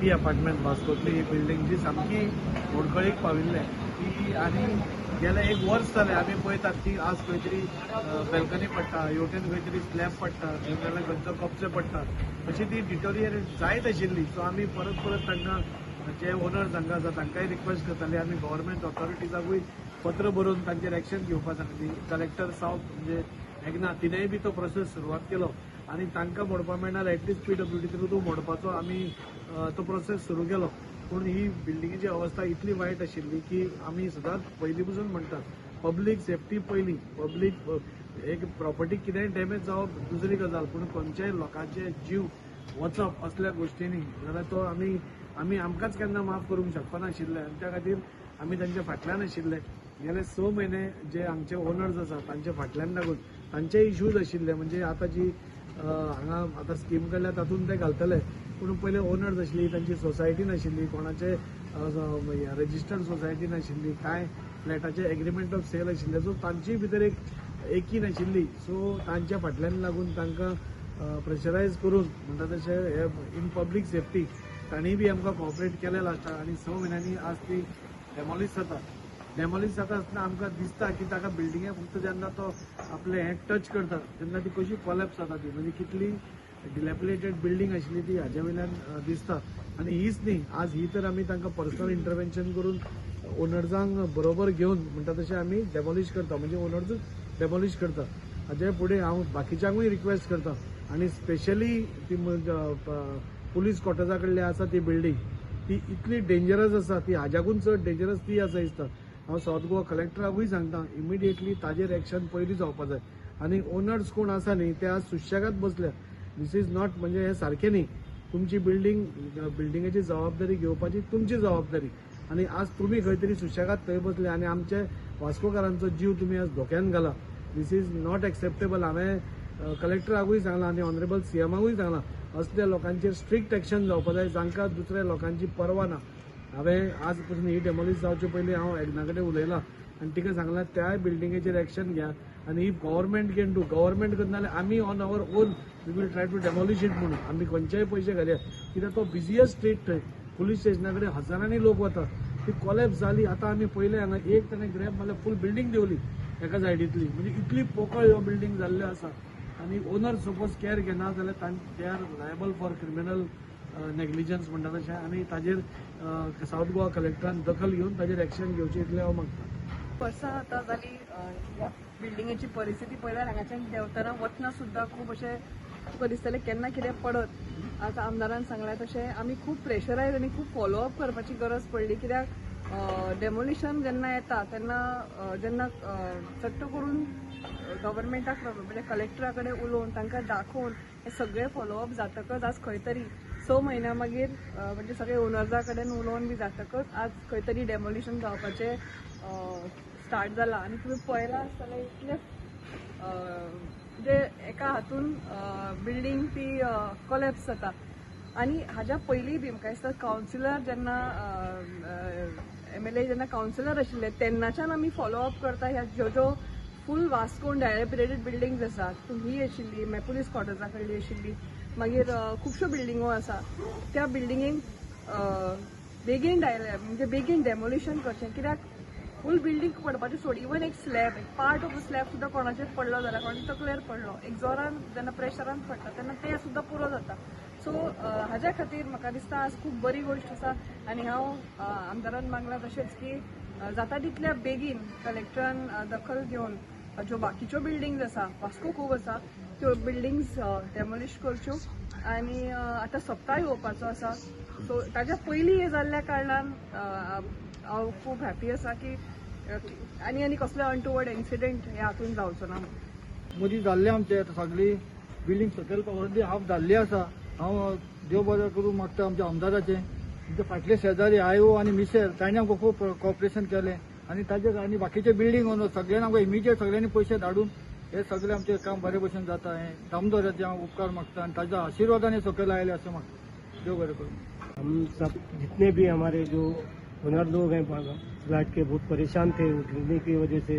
City apartment वास्कोतली ही building जी सामकी मोडकळीक पाविल्ले ती आनी गेले एक वर्स जालें आमी पळयतात की आज खंय तरी बेल्कनी पडटा, हेवटेन खंय तरी स्लॅब पडटा, नाजाल्यार खंयचो कब्जे पडटा, अशी ती डिटोरिएट जायत आशिल्ली. सो आमी परत परत तांकां जे ओनर्स हांगा आसा तांकांय रिक्वेस्ट करताले. आमी गव्हर्मेंट ऑथॉरिटीजाकूय पत्र बरोवन तांचेर एक्शन घेवपाक सांगली. कलेक्टर सावथ म्हणजे एकना तिणेंय बी तो प्रोसेस सुरवात केलो आनी तांकां मोडपाक मेळना एटलिस्ट पीडब्ल्यूडी थ्रू तो मोडपाचो आमी तो प्रोसेस सुरू केलो. पूण ही बिल्डिंगेची अवस्था इतली वायट आशिल्ली की आमी सदांच पयलीं पसून म्हणटात पब्लीक सेफ्टी पयलीं. पब्लीक एक प्रॉपर्टी कितेंय डॅमेज जावप दुसरी गजाल, पूण खंयच्याय लोकांचे जीव वचप असल्या गोश्टींनी जाल्यार तो आमी आमी आमकांच केन्ना माफ करूंक शकपानाशिल्ले आनी त्या खातीर आमी तांच्या फाटल्यान आशिल्ले. गेले 6 म्हयने जे आमचे ओनर्स आसा तांच्या फाटल्यान लागून तांचे इश्यूज आशिल्ले, म्हणजे आतां जी हांगा आतां स्कीम काडल्या तातूंत ते घालतले, पूण पयले ओनर्स आशिल्ली तांची सोसायटी नाशिल्ली, कोणाचे रजिस्टर्ड सोसायटी नाशिल्ली, कांय फ्लॅटाचे एग्रीमेंट ऑफ सेल आशिल्ले, सो तांची भितर एक एकी नाशिल्ली. सो तांच्या फाटल्यान लागून तांकां प्रेशरायज करून म्हणटा तशें हे इन पब्लीक सेफ्टी तांणी बी आमकां कॉपरेट केलें लास्टाक आनी 6 म्हयन्यांनी आज ती डेमोलिश जाता. डेमोलिश जाता आसतना आमकां दिसता की ताका बिल्डिंगे फक्त जेन्ना तो आपलें हें टच करता तेन्ना ती कशी कोलॅप्स जाता, ती म्हणजे कितली डिलेपिलेटेड बिल्डींग आशिल्ली ती हाजे वयल्यान दिसता. आनी हीच न्ही, आज ही तर आमी तांकां पर्सनल इंटरवेन्शन करून ओनर्सांक बरोबर घेवन म्हणटा तशें आमी डेमोलिश करता, म्हणजे ओनर्सूच डेमोलिश करता. हाजे फुडें हांव बाकीच्यांकूय रिक्वेस्ट करता आनी स्पेशली ती पुलीस क्वॉर्टर्सा कडली आसा ती बिल्डींग ती इतली डेंजरस आसा, ती हाज्याकून चड डेंजरस ती आसा दिसता. हांव सावथ गोवा कलेक्टराकूय सांगता इमिडिएटली ताजेर एक्शन पयलीं जावपा जाय आनी ओनर्स कोण आसा न्ही ते आज सुशेगाद बसल्या. This is not, म्हणजे हे सारकें न्ही. तुमची बिल्डींग बिल्डिंगेची जबाबदारी घेवपाची तुमची जबाबदारी आनी आज तुमी खंय तरी सुशेगाद थंय बसले आनी आमचे वास्कोकारांचो जीव तुमी आज धोक्यान घाला. This is not acceptable. हांवें कलेक्टराकूय सांगलां आनी ऑनरेबल सीएमाकूय सांगलां असल्या लोकांचेर स्ट्रिक्ट एक्शन जावपा जाय जांकां दुसऱ्या लोकांची पर्वा ना. हांवें आज पसून ही डेमोलिश जावचे पयलीं हांव एग्ना कडेन उलयलां आनी तिका सांगलां त्याय बिल्डिंगेचेर एक्शन घ्या आनी if government can do, government करना जाल्यार आमी on our own we will try to demolish it म्हणून आमी खंयचेय पयशे घालया, कित्याक तो बिजिएस्ट स्ट्रीट, थंय पुलीस स्टेशना कडेन हजारांनी लोक वतात. ती कोलॅप्स जाली. आतां आमी पयलें हांगा एक ताणें ग्रॅब मारल्यार फूल बिल्डींग देंवली एका सायडींतली, म्हणजे इतली पोकळ ह्यो बिल्डींग जाल्ल्यो आसा आनी ओनर सपोज कॅर घेना जाल्यार they are liable for criminal negligence म्हणटा तशें आनी ताजेर सावथ गोवा कलेक्टरान दखल घेवन ताजेर एक्शन घेवची इतलें हांव मागता. वर्सां आतां जाली ह्या बिल्डिंगेची परिस्थिती पळयल्यार हांगाच्यान देंवतना वतना सुद्दां खूब अशें तुका दिसतलें केन्ना कितें पडत. आतां आमदारान सांगलें तशें आमी खूब प्रेशरायज आनी खूब फॉलोअप करपाची गरज पडली, कित्याक डेमोलिशन जेन्ना येता तेन्ना जेन्ना सट्ट करून गव्हर्मेंटाक म्हणजे कलेक्टरा कडेन उलोवन तांकां दाखोवन हे सगळे फॉलोअप जातकच आज खंय तरी 6 म्हयन्या मागीर म्हणजे सगळे ओनर्सा कडेन उलोवन बी जातकच आज खंय तरी डेमोलिशन जावपाचें स्टार्ट जाला. आनी तुमी पळयलां आसतलें इतलें म्हणजे एका हातून बिल्डींग ती कोलॅप्स जाता. आनी हाज्या पयलीं बी म्हाका दिसता कावन्सिलर जेन्ना एमएलए जेन्ना कावन्सिलर आशिल्ले तेन्नाच्यान आमी फॉलोअप करता ह्या ज्यो ज्यो फूल वास्कोन डायलेपिडेटेड बिल्डिंग्स आसा, तितून ही आशिल्ली, मागीर पुलीस क्वॉर्टर्सा कडली आशिल्ली, मागीर खुबश्यो बिल्डिंगो आसा. त्या बिल्डिंगेक बेगीन म्हणजे बेगीन डेमोलिशन करचें, कित्याक फूल बिल्डींग पडपाचें सोड, इवन एक स्लॅब, एक पार्ट ऑफ अ स्लॅब सुद्दां कोणाचेर पडलो जाल्यार कोणाच्या तकलेर पडलो, एक जोरान जेन्ना प्रेशरान पडटा तेन्ना तें सुद्दां पुरो जाता. सो हाज्या खातीर म्हाका दिसता आज खूब बरी गोश्ट आसा आनी हांव आमदारान मागलां तशेंच की जाता तितल्या बेगीन कलेक्टरान दखल घेवन ज्यो बाकीच्यो बिल्डिंग्स आसा, वास्को खूब आसा, त्यो बिल्डिंग्स डेमोलिश करच्यो. आनी आतां सप्ताह येवपाचो आसा, सो ताज्या पयलीं हें जाल्ल्या कारणान हांव खूब हॅपी आसा की आनी आनी कसलो अनटुवर्ड इन्सिडेंट हे हातून जावचो ना. मदीं जाल्लें आमचें आतां सगळी बिल्डींग सकयल ऑलरेडी हाफ जाल्ली आसा. हांव देव बरें करूं मागता आमच्या आमदाराचें, आमचे फाटले शेजारी आयो आनी मिसेल तांणी आमकां खूब कॉपरेशन केलें आनी ताजे आनी बाकीचे बिल्डींग ओनर सगळ्यांनी आमकां इमिजिएट सगळ्यांनी पयशे धाडून हे सगळें आमचें काम बरे भशेन जाता. हें दामोदराचें हांव उपकार मागता आनी ताच्या आशिर्वादान सकयल आयलें अशें मागता. देव बरें करूं. हम सब जितने भी हमारे जो ओनर लोग हैं फ्लैट के बहुत परेशान थे गिरने की वजह से,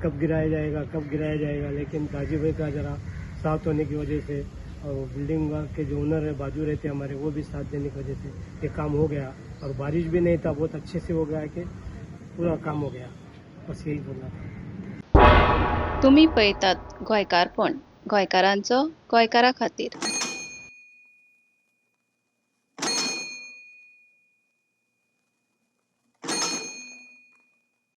कब गिराया जाएगा कब गिराया जाएगा, लेकिन दाजी भाई का जरा साथ होने की वजह से और बिल्डिंग के जो ओनर है, बाजू रहते हैं हमारे, वो भी साथ देने की वजह से ये काम हो गया। और बारिश भी नहीं था, बहुत अच्छे से हो गया कि पूरा काम हो गया। बस यही बोलना था। तुमी पळयतात गोंयकारपण, गोंयकारांचो गोंयकारा खातीर।